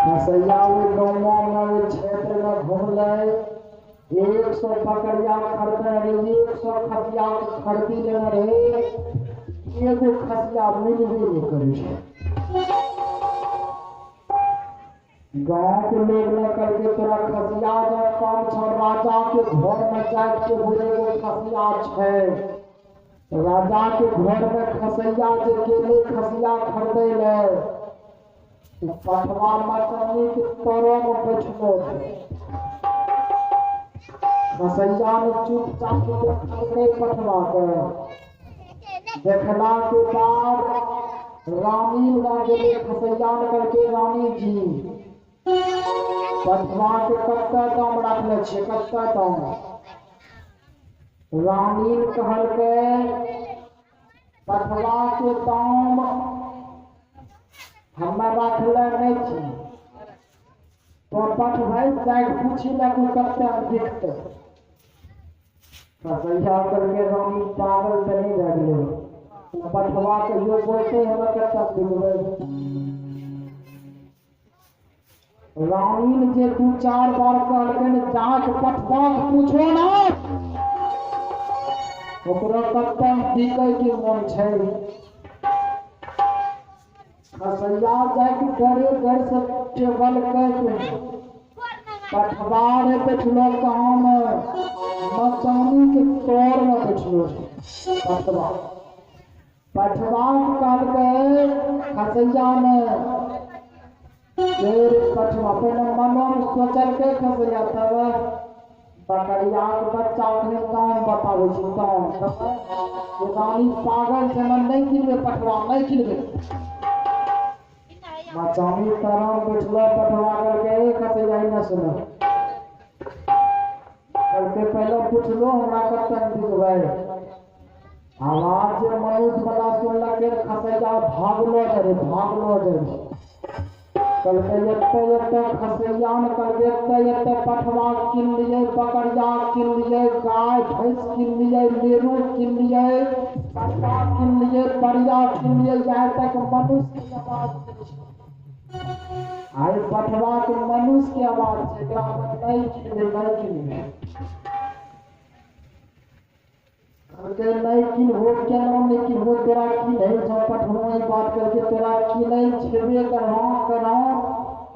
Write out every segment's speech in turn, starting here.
खसैया ओहि गाँवमे ओहि क्षेत्रमे घुमलै, 100 बकरिया खरीदने रहे, 100 खसिया खरीदी लेने रहे, एगो खसिया मिलबे नहीं करै छै। गाँव के लोग ने करके तोरा खसिया जब कम छौ, राजा के घर में जाके बोले एगो खसिया छै। राजा के घर में खसैया जे गेलै खसिया खरीदै ले, पठवा मचानी के तोरो में बैठलो छै। खसैया ने चुपचाप देखलकै पठवा के, देखला के बाद रानी लग गेलै। खसैया ने कहलकै रानी जी पठवा के कते दाम रखले छियै, कते दाम? रानी ने कहलकै पठवा के दाम हमे रखले नहीं छी, तो पठबै जाके पूछी ले कि कते बिकतै। खसैया कहलकै रानी पागल तऽ नहीं भए गेलै, पठवा कहियो बोलते हमे कते बिकबै। रानी ने जे 2-4 बार कहलकै जाके पठवा के पूछो ना, ओकरो कते बिकै के मन छै। खसैया जाके डरे डर से टेबल के पठवा रे बैठलो कहाँ में, मचानी के तोर में बैठलो पठवा। पठवा कहलकै खसैया ने फिर पठवा पहले मनो में सोचलकै खसैया तब बकरिया के बच्चा के दाम बताबै छी, दाम रानी पागल छै, हम नहीं किनबै पठवा, नहीं किनबै। मचानी तरह बैठलो पठवा करके खसैया ही न सुनो, कहलकै पहले पुछलो हमरा कते बिकबै। आवाज जे मनुष्य वाला सुनलकै खसैया भागलो जाय, भागलो जाय। कहलकै एते एते खसैया ने कहलकै एते एते पठवा किनलियै, बकरिया किनलियै, गाय भैंस किनलियै, लेरू किनलियै, पठवा किनलियै, परिया किनलियै, आइ तक मनुष्य के आवाज नहि छै। आइ पठवा के मनुष्य के आवाज छै, एकरा हम नहीं किनबै, नहीं किनबै। कहलकै नहीं किनबो, केना नहीं किनबो, तोरा किनै छौ पठवा, ई बात करके तोरा किनै छेबे करहो करहो,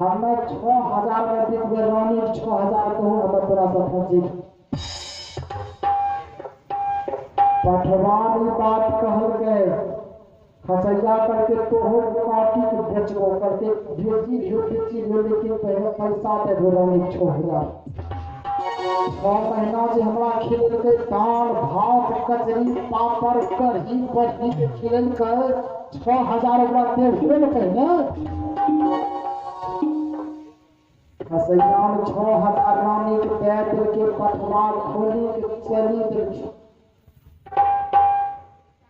हमे 6000 में बिकबै, रानी 6000 कहू हमे तोरा साथ जेबै। पठवा ई बात कहलकै खसैया करके तोहो काटी के बेचबो, करके बेची लियो, बेची लियो, लेकिन पहले पैसा देबो रानी 6000। 6 महीना जे हमरा खिलेलकै दाल भात कचरी पापड़ कढ़ी बड़ी के खिलेलकै, 6000 ओकरा देबो ने पहले। खसैया ने 6000 रानी के दे देलकै, पठवा खोली के चली देलकै।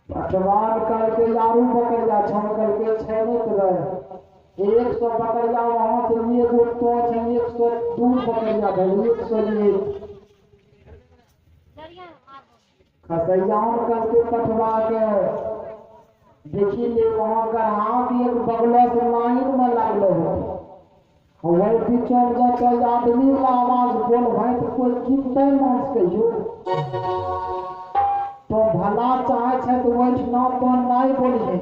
पठवा कहलकै यारू बकरिया छौ, कहलकै छै नहि तोरा 100 बकरिया वहाँ से एगो तो छै, 102 बकरिया भेल, 101। खसैया कहलकै पठवा के देखी ले वहाँ ग्राहक एक बगलो से लाइन में लागलो हो, वही बीचो में जाके आदमी वाला आवाज बोल भाई तो कोई किनते मांस कहियो तो भला चाहे छै तो वही नाम तो नहीं बोलिए।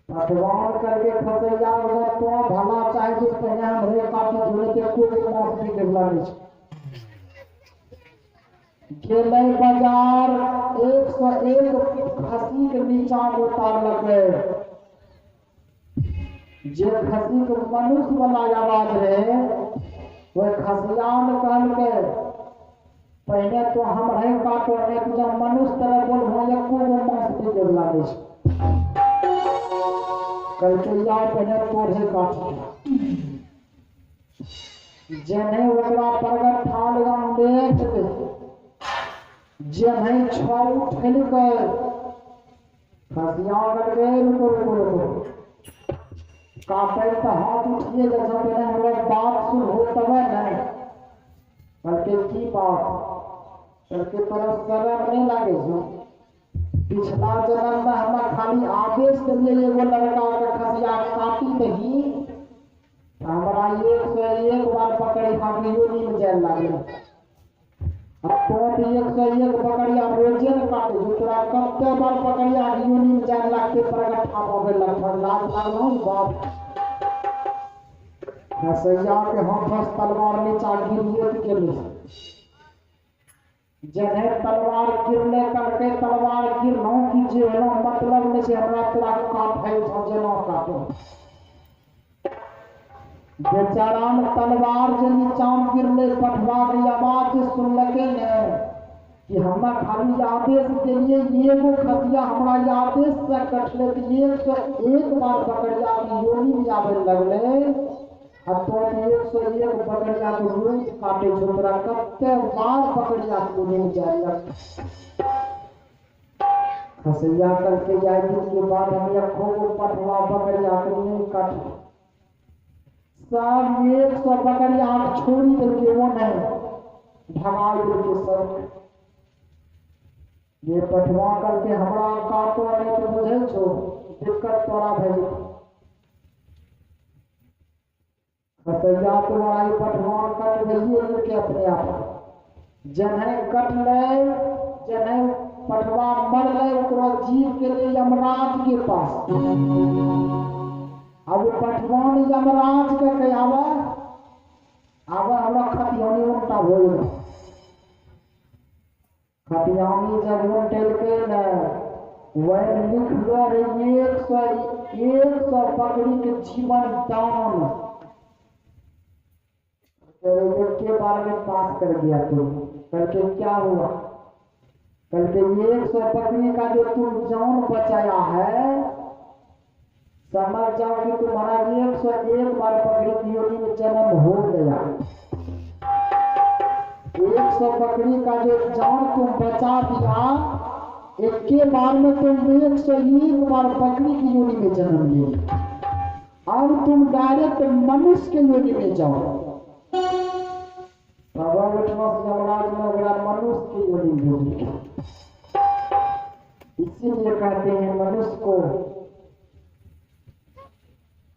पटवान करके खसैया अगर तो भला चाहे तो पहले हमरे काटी झोले के कोई मांस बिके वाला नहीं छै। गेलै बाजार 101 खसी के नीचा में उतारलकै, जे खसी के मनुष्य वाला आवाज रहे वह खसिया ने कहलकै पहले तो हम रहे काटो, नहीं तो जब मनुष्य तरह बोलबो एको गो मांस बिके वाला नहीं छै। कहलकै या पहले तोरे काट, जेने ओकरा प्रगट ठाल देख जेने छौ उठेलकै। खसिया कहलकै रुको रुको रुको, काटै तऽ हाथ उठिए जाइ छै, पहले हमरा बात सुनहो तबे ने। कहलकै की बात? कहलकै तोरा शरम नहीं लागै छौ, पिछला जन्म में हमरा खाली आदेश देलियै एगो लड़का के खसिया काटी दही, हमरा 101 बार बकरी हाकियो नहीं में जाए लागले। अब तो 101 बकरिया रोजे न काटे जो तोरा कते बार बकरिया योनि में जाए लागते प्रगट आवे लगभग लाज लागलो बाप। खसैया के हाथ तलवार नीचा गिरिए गेलै। जने तलवार गिरले करके तलवार गिरलो कि जे होलो मतलब नहीं से हमरा तोरा काटे छौ जेना काटो। बेचारा ने तलवार जे नीचा गिरले पठवा के आवाज सुनलकै ने कि हमरा खाली आदेश देलिए एगो खसिया हमरा आदेश से कटले तो 101 बार बकरिया के योनि में आवे लगले। आ तो 101 बकरिया के रोज काटे छौ तोरा कते बार बकरिया के योनि में जाए लगले। खसिया करके जाए दिन के बाद हम एको गो पठवा बकरिया के नहीं काटे। सब 100 बकरिया छोड़ी देलकै वो नहीं भगा देलकै सब। ये पठवा करके हमरा काटो नहीं तो बुझे छो दिक्कत तोरा भए जेतौ। खसैया तो आई पठवा कट गई के अपने आप जने कटले जने पठवा मरले ओकरो जीव के लिए यमराज के पास। अब पठवान यमराज के कहावा आवा हमरा खतियानी उल्टा हो गेल। खतियानी जब उल्टेलकै ने वह लिखलो रे 101 बकरी के जीवन दान के बारे में पास कर दिया तुम। करके क्या हुआ? करके 100 बकरी का जो तुम जान बचाया है समझ जाओ कि तुम्हारा 101 बार बकरी की योनि में जन्म हो गया। 100 बकरी का जो जान तुम बचा दिया एक के बार में तुम 101 बार बकरी की योनि में जन्म लिए। अब तुम डायरेक्ट मनुष्य के योनि में जाओ। बाबा उठना से यमराज ने ओकरा मनुष्य के योनि में भेज दिया। इसीलिए कहते हैं मनुष्य को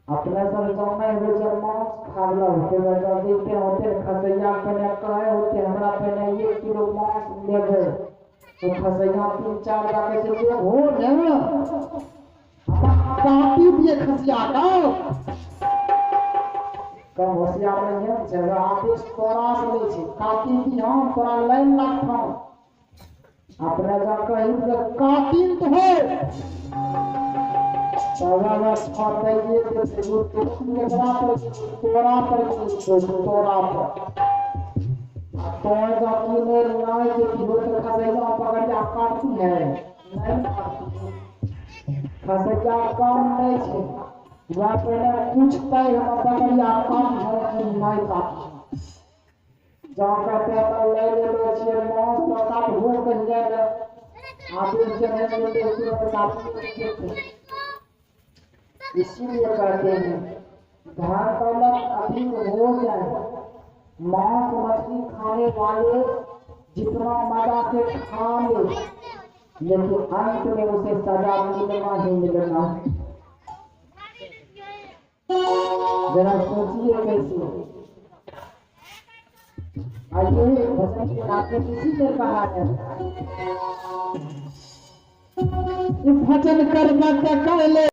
अपने सब जाने हुए जब मांस खावला होते हुए जब देखते होते खसैया पहले कहे होते हमरा पहले 1 किलो मांस लेबे तो खसैया 3-4 लाख से हो न काटी दिए खसिया का। कम होशियार नहीं है जब आदेश तोरा से लै छै काटी दी हम तोरा लाइन लागथौ। अपने जब कही तो काटी तो हो तोरा पर तोरा पर तो पकड़िया काटती है नहीं खसैया कम नहीं है। वह पहले पूछते हम पकड़िया कम है कि नहीं काटी। जहाँ कहते हैं ले लो छियै मांस तो काट हो कहिए आदेश जे नहीं मिलते तुरंत काट। इसीलिए कहते हैं धन दौलत अधिक हो जाए मांस मछली खाने वाले जितना मजा से खा ले लेकिन अंत में उसे सजा मिलना ही मिलना। जरा सोचिए कैसे। आइए भजन के नाते इसीलिए कहा है भजन कर ले।